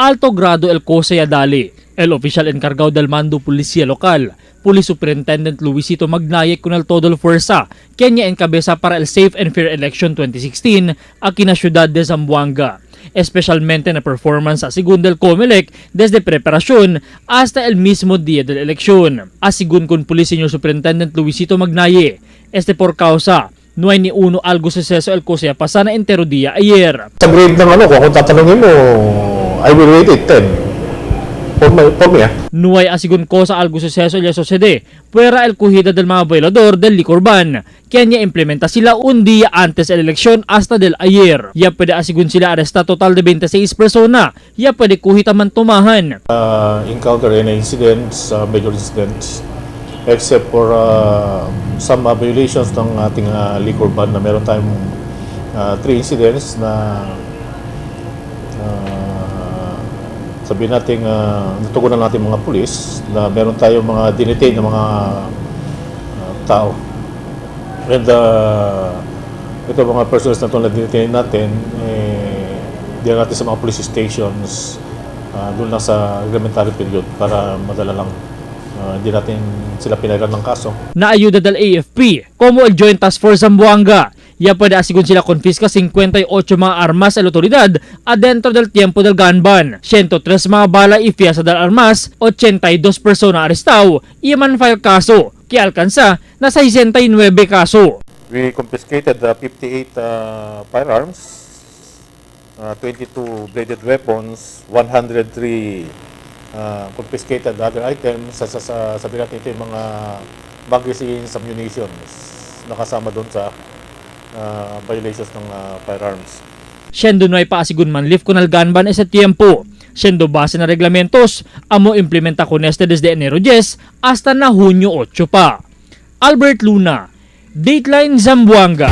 Alto grado el cosa ya dali. El oficial encargado del mando policía local, Police Superintendent Luisito Magnaye con el todo el fuerza, quien ya encabeza para el Safe and Fair Election 2016 aquí na Ciudad de Zamboanga. Especialmente na performance a según del COMELEC desde preparación hasta el mismo día de la elección. Asigun con Police Senior Superintendent Luisito Magnaye, este por causa, no hay ni uno algo suceso el cosa pasana entero día ayer. Sa grade ng ano, kung ako tatanungin mo, I will rate it 10. For me. No hay asigun cosa algo suceso ya sucede, fuera el cogida del mga violador del liquor ban, kaya niya implementa sila un día antes el elección hasta del ayer. Ya pwede asigun sila aresta total de 26 persona, ya pwede kuhita man tumahan. Encounter any incidents, major incidents, except for some violations ng ating liquor ban na meron tayong three incidents na sabihin natin natugunan natin mga pulis na meron tayong mga dinetain na mga tao. And ito mga persons na ito na dinetain natin, eh, dinala natin sa mga police stations doon lang sa reglementary period para madala lang. Hindi natin sila pinailan ng kaso. Na ayuda del AFP, como el Joint Task Force Zamboanga. Ya pwede asigun sila confisca 58 mga armas al otoridad adentro del tiempo del gun ban. 103 mga bala y fiesta del armas, 82 persona arrestado y man file kaso, que alcanza na 69 kaso. We confiscated 58 firearms, 22 bladed weapons, 103 confiscated other items. Sabi natin ito yung mga magazines, ammunitions nakasama doon sa violations ng firearms. Siendo no hay paasigun man lift con el gun ban ese tiempo. Siendo base na reglamentos, amo implementa con este desde enero 10 hasta na Hunyo 8 pa. Albert Luna, Dateline Zamboanga.